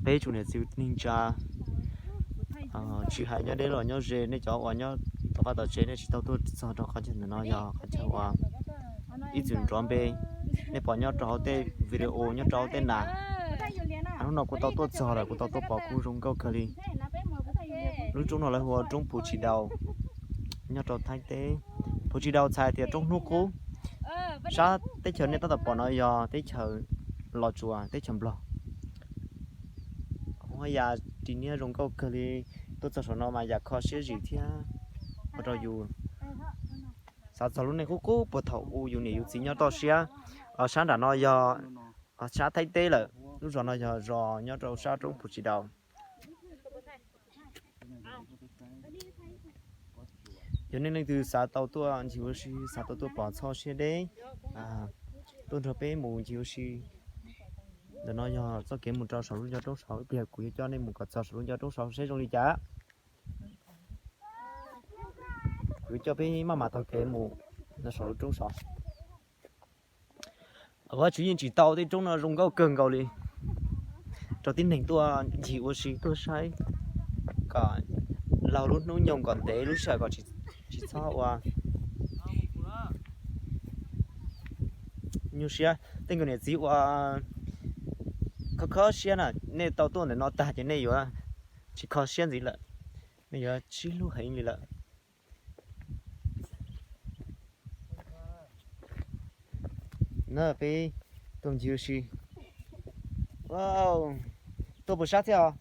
Peb tsoom niam txiv neej tsa, tsis hais nyob deb los nyob ze, nej cov uas nyob tom vaj tom tsev nej tsis tau tuaj txog rau qhov chaw ntawm no yog qhov chaw uas ib txwm nrov npe, nej pom nyob rau hauv tej video nyob rau hauv tej nas. Hnub no kuv tau tuaj txog lawm, kuv tau tuaj pom kuj zoo nkauj kawg li. Lub roob no lawv hu ua roob Phu Tsis Daus, nyob rau Thaib teb. Phu Tsis Daus txhais tias roob hnub qub. Sab teb chaws nej tab tom pom no yog teb chaws Los Tsuas, teb chaws Nplog. Haj yam ris niab zoo nkauj kawg li. Tuaj txog saum no mas yam kho siab zim thiab ua rau yus xav txog lub neej qub qub puag thaum ub yus niam yus txiv nyob toj siab. Sab nram no yog sab Thaib teb lawm, lub zos no yog zos nyob rau sab roob Phu Tsis Daus. Yog nej leej twg xav tau tuaj ncig ua si, xav tau tuaj pom txhob siab deb, tuaj nrog peb mus ncig ua si. Ntawm no yog txoj kev mus rau saum lub ncov roob saud, ib pliag kuv yuav coj nej mus kom txog saum lub ncov roob saud seb zoo li cas. Kuv yuav coj peb maj mam taug kev mus rau saum lub roob saud. Vaj tswv yeej tsim tau tej roob no zoo nkauj kawg nkaus li rau tib neeg tuaj ncig ua si tuaj saib kom laug lub hnub nyoog kom ntev lub sij hawm kom tsis txhob ua nyuaj siab. Tej nkawm niam txiv uas khov khov siab na, nej tau tuaj ntawm no tag ces nej yuav tsis kho siab ntxiv lawm, nej yuav sib hlub heev li lawm. Na peb tuaj ncig ua si. Tuaj puas sab thiab os?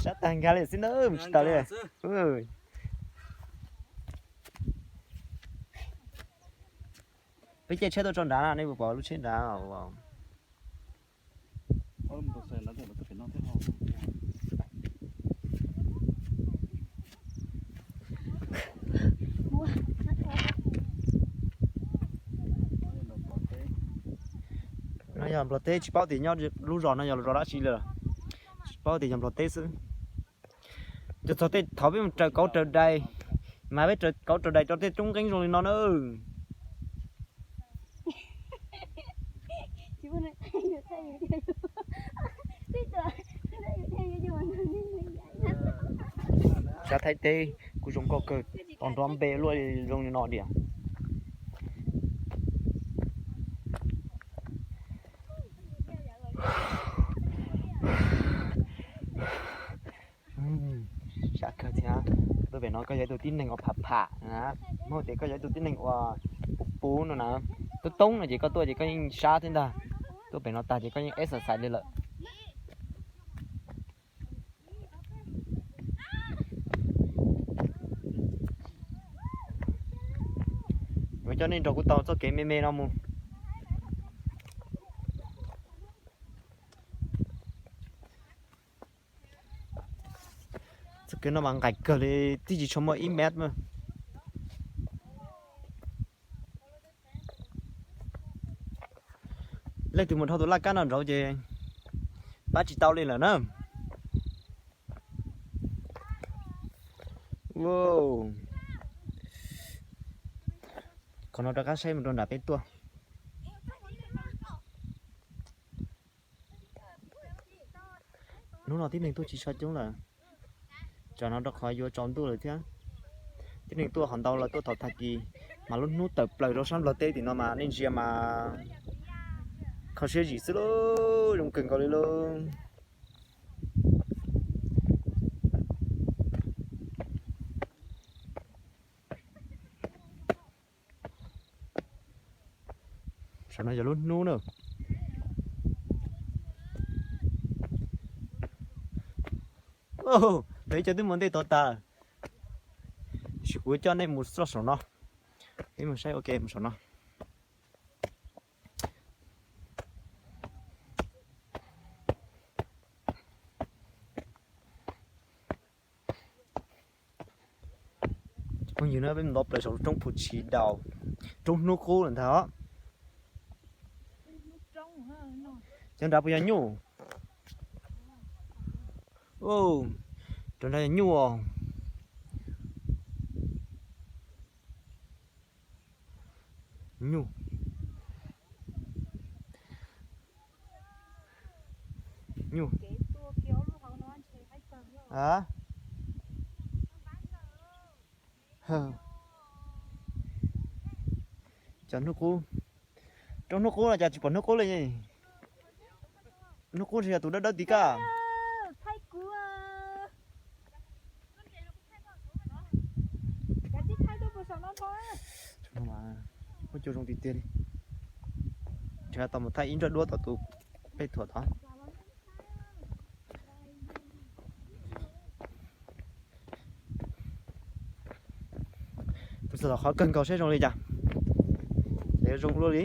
Sab tag nkag li xwb na, mus tsis taus li. Peb caij tsheb tuaj tso nrad, nej puas pom lub tsheb nrad? No yog Nplog teb, tsis paub tias nyob lub zos no yog zos dab tsi li, tsis paub tias yog Nplog teb xwb. Cov txog tej thaum peb mus raws kauv raws dais, mas peb raws kauv raws dais rau tej roob nqeeb zoo li no na. Sab Thaib teb kuj zoo nkauj kawg, tau nrov npe luaj zoo li no tiag. Sab kawg thiab. Tuaj pem no koj yog ib tug tib neeg uas pham pham na, muaj tias koj yog ib tug tib neeg uas puv puv no na, toob toob no ces koj tuaj ces koj yeej sab thiab ntag. Tuaj pem no tag ces koj yeej exercise li lawm. Yuav coj nej nrog kuv taug txoj kev me me no mus. Txoj kev no mas nqaim kawg li, twb tsis tshua muaj ib mev. Leej twg mus dhau tus laj kab no nraud ces pab tsis tau li lawm na. Qhov no rov qab saib mus rau nram peb tuaj. Hnub no tib neeg tuaj tsis tshua coob lawm. Tsam no rau qhov yuav tsaus ntuj lawm thiab. Tib neeg tuaj qhov ntau los tuaj thaum tag kis, mas lub hnub tawm plaws rau sab Nplog teb tim no mas nej ntsia mas kho siab zim xwb lauj, zoo kawg nkaus li lauj. Saum no yog lub hnub na. Peb cov twb mus ntej tod tas, tab sis kuv coj nej mus txoj saum no, peb mus saib ua ke mus saum no. Phooj ywg na, peb mus nto plaws saum lub roob Phu Tsis Daus, roob hnub qub lawm ntag os. Cov nrad puas yog nyuj? Cov nrad yog nyuj os. Nyuj. Nyuj. Cov hnub qub, rau hnub qub no cas tsis pom hnub qub li. Hnub qub ntshe yog tus dawb dawb tim kaj. Muab cua zoo tiag tiag li. Ntshe tau mus thaij ib nroj duab tom tus pej thuam tod. Mus txog tom qhov kawg nkaus seb zoo li cas. Ces zoo luaj li.